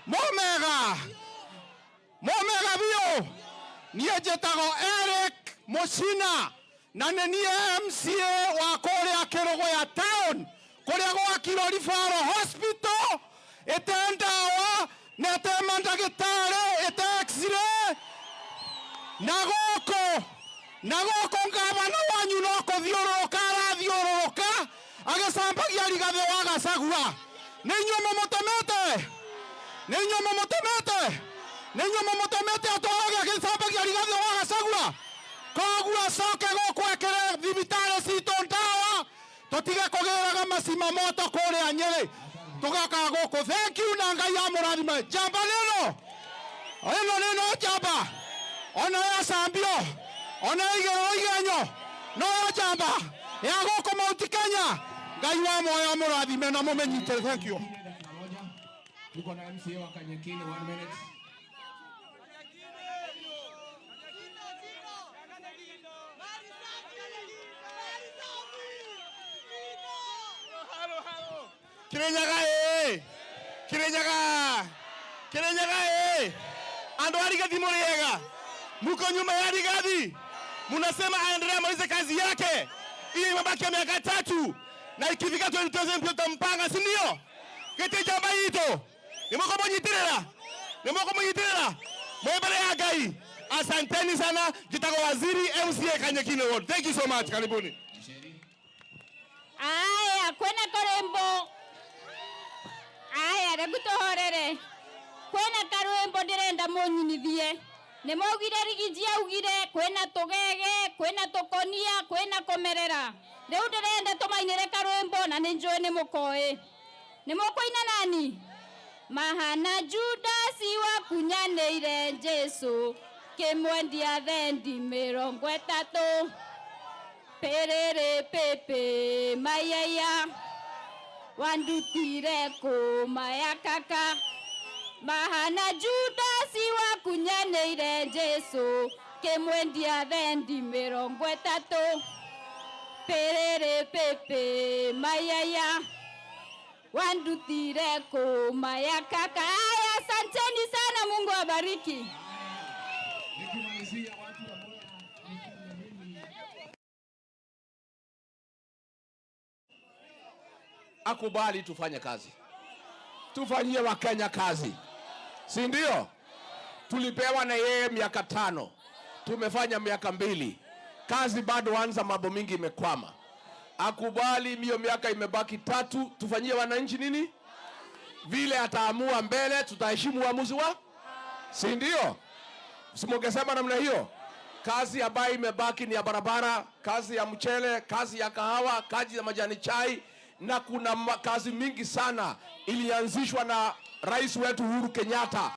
Momega momega biũ. Niĩ njĩtagwo Eric Mũcina na nĩ niĩ MCA wa kũrĩa Kĩrũgũya town, kũrĩa gwakirwo referral hospital ĩte ndawa na ĩte mandagĩtarĩ, ĩte x-ray. Na gũkũ, na gũkũ ngavana wanyu no kũthiũrũrũka arathiũrũrũka agĩcambagia Rigathĩ wa Gachagua. Nĩ inyuĩ mũmũtũmĩte, nĩ inyuĩ mũmũtũmĩte, nĩ inyuĩ mũmũtũmĩte atwarage agĩcambagia Rigathĩ wa Gachagua. Koguo acoke gũkũ ekĩre thibitarĩ citũ ndawa, tũtige kũgĩraga macima moto kũrĩa Nyĩrĩ, tũgokaga gũkũ. Thank you na Ngai amũrathime. Njamba nĩno ĩno nĩno njamba, ona yacambio, ona yaigĩrĩrwo igenyo, noyo njamba ya gũkũ Mount Kenya. Ngai wa muoyo amũrathime na mũmĩnyitĩre. Thank you. Dakika moja. Tuko na MCA wa Kanyakini, one minute. Kirinyaga ĩ, Kirinyaga, Kirinyaga ĩ, andu a Rigathi mũrĩega, muko nyuma ya Rigathi, munasema aendelee amalize kazi yake. Hii imebaki ya miaka 3 na ikifika 2027 tutampanga, si ndio? Gĩtĩ njamba itũ nĩmũkũmũnyitĩrĩra, nĩmũkũmũnyitĩrĩra mwĩ mbere ya Ngai. Asanteni sana. Njĩtagwo Waziri, MCA Kanyakine Ward. Thank you so much. Karibuni. Aya, kwena karwimbo. Aya, rĩu tũhorere. Kwĩna karwimbo ndĩrenda mũnyinithie. Nĩ maugire Rigiji augire kwĩna tũgege, kwĩna tũkonia, kwĩna kũmerera. Rĩu ndĩrenda tũmainĩre karwimbo na nĩ njũĩ nĩ mũkoĩ. Nĩ mũkũina nani? Mahana Judasi wakunyanĩire Jesu kĩmwendia thendi 30. Perere pepe mayaya wandutire kũmaya kaka. Mahana Judasi wakunyanĩire Jesu kĩmwendia thendi 30. Perere pepe mayaya wandutire kũmaya kaka. Aya, asanteni sana, Mungu awabariki. Nikimalizia watu wa Mwea. Akubali tufanye kazi, tufanyie Wakenya kazi, si ndio? Tulipewa na yeye miaka 5, tumefanya miaka 2, kazi bado anza, mambo mingi imekwama. Akubali hiyo miaka imebaki 3, tufanyie wananchi nini? Vile ataamua mbele, tutaheshimu uamuzi wa, si ndio? Simungesema namna hiyo? Kazi ambayo imebaki ni ya barabara, kazi ya mchele, kazi ya kahawa, kazi ya majani chai, na kuna kazi mingi sana ilianzishwa na rais wetu Uhuru Kenyatta.